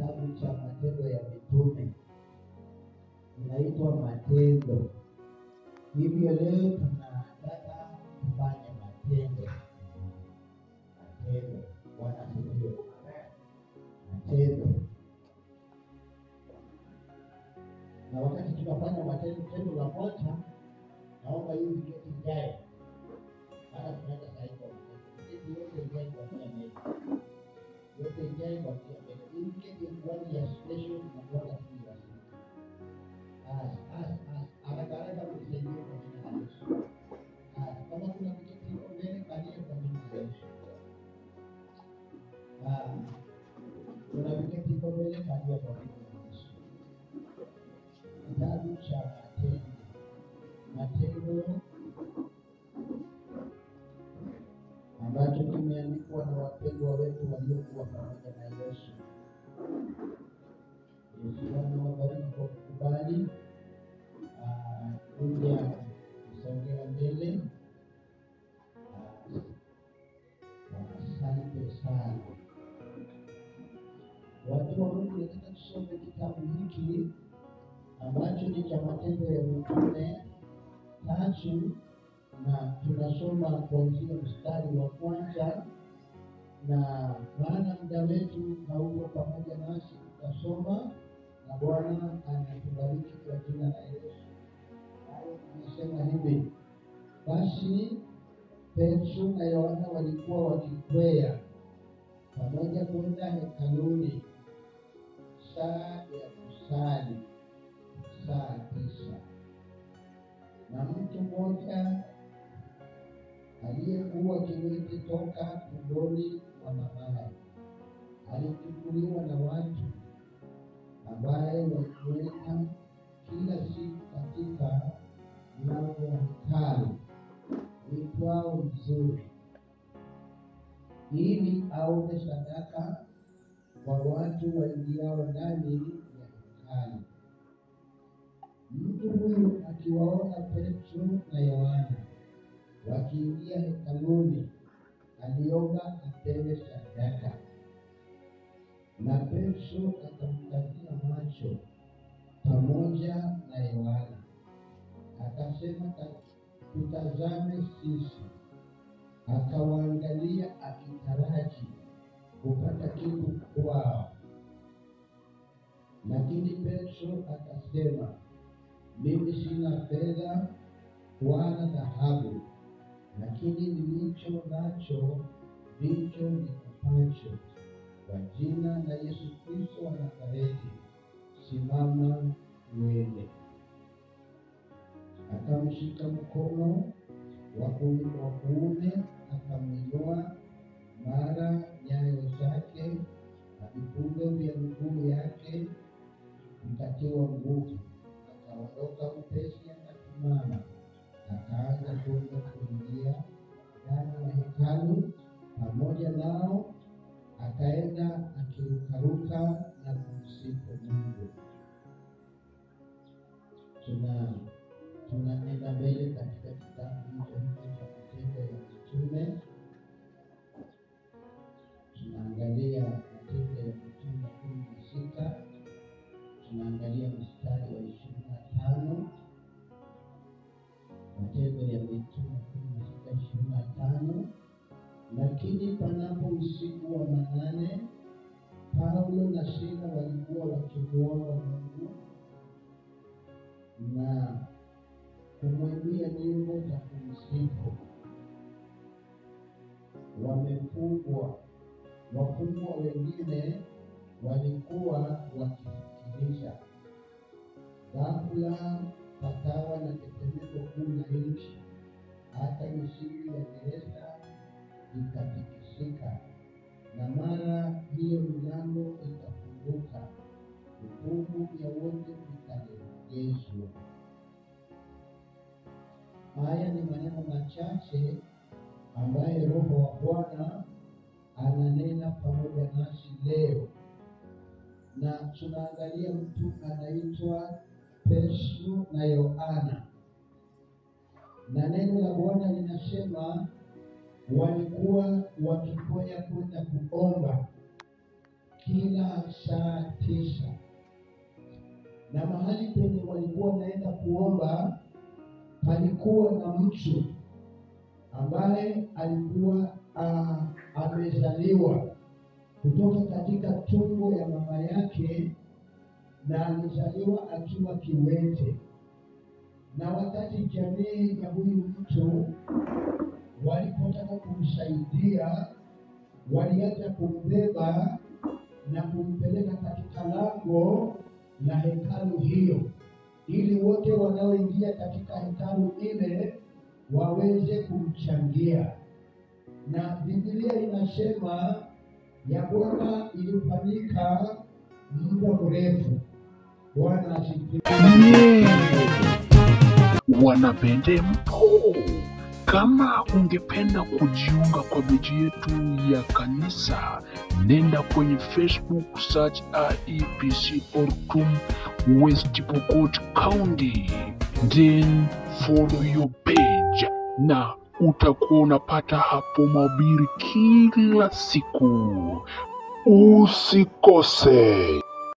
kitabu cha Matendo ya Mitume, inaitwa Matendo. Hivyo leo tunataka tufanye matendo. Matendo. Bwana asifiwe. Matendo. Na wakati tunafanya matendo, tendo la kwanza, naomba hii wikendi ijayo, maana tunaenda saa hii kwa matendo. Wikendi yote ijayo kuanzia mbele, yote ijayo kuanzia mbele. Hii wikendi ni ya special, tunakuwa tu ya siku. Haraka haraka mnisaidie kwa jina la Yesu. Kama kuna wikendi iko mbele, kalia kwa jina la Yesu. Kuna wikendi iko mbele, kalia kwa jina la Yesu. Kitabu cha Matendo. Matendo ambacho kimeandikwa na wapendwa wetu waliokuwa pamoja na Yesu. Yesu anawabariki kwa kukubali kuja kusongea mbele. Asante sana. Watu wa Mungu, nataka tusome kitabu hiki ambacho ni cha Matendo ya Mitume 3, na tunasoma kuanzia mstari wa kwanza, na maana muda wetu hauko pamoja nasi, tutasoma na Bwana anatubariki kwa jina la Yesu. Hayo tunasema hivi: basi Petro na Yohana walikuwa wakikwea pamoja kwenda hekaluni saa ya kusali, saa 9. Na mtu mmoja aliyekuwa kiwete toka tumboni mwa mamaye alichukuliwa na watu ambaye waliweka kila siku katika mlango wa hekalu uitwao Mzuri, ili aombe sadaka kwa watu waingiao ndani ya hekalu. Mtu huyu akiwaona Petro na Yohana wakiingia hekaluni, aliomba apewe sadaka. Na Petro akamkazia macho pamoja na Yohana, akasema, tutazame sisi. Akawaangalia akitaraji kupata kitu kwao. Lakini Petro akasema, mimi sina fedha wala dhahabu, lakini nilicho nacho ndicho nikupacho. Kwa jina la Yesu Kristo wa Nazareti, simama uende. Akamshika mkono wa kuume, akamwinua, mara nyayo zake na vifundo vya miguu yake vikatiwa nguvu. Akaondoka upesi, akasimama, akaanza kwenda kuingia ndani ya hekalu pamoja nao, akaenda akirukaruka na kumsifu Mungu. Tunaenda mbele katika kitabu hicho cha Matendo ya Mitume. Tunaangalia Matendo ya Mitume 16, tunaangalia mstari wa 25. Matendo ya Mitume 16:25. Lakini panapo usiku wa manane, Paulo na Sila walikuwa wakimuomba Mungu na kumwimbia nyimbo za kumsifu. Wafungwa wengine walikuwa wakisikiliza. Ghafula pakawa na tetemeko kuu la nchi, hata misingi ya gereza ikatikisika, na mara hiyo milango ikafunguka, vifungu vya wote vikalegezwa. Haya ni maneno machache ambaye Roho wa Bwana ananena pamoja nasi leo, na tunaangalia mtu anaitwa Petro na Yohana, na neno la Bwana linasema walikuwa wakikwea kwenda kuomba. kila saa 9. Na mahali penye walikuwa wanaenda kuomba palikuwa na mtu ambaye alikuwa amezaliwa kutoka katika tumbo ya mama yake, na alizaliwa akiwa kiwete. Na wakati jamii ya huyu mtu walipotaka kumsaidia, walianza kumbeba na kumpeleka katika lango la hekalu hiyo, ili wote wanaoingia katika hekalu ile waweze kumchangia. Na Biblia inasema ya kwamba ilifanyika muda mrefu. Bwana asifiwe. Wanabende mpo. Kama ungependa kujiunga kwa beji yetu ya kanisa, nenda kwenye Facebook, search IEPC Ortum West Pokot County, then follow your page, na utakuwa unapata hapo mahubiri kila siku. Usikose.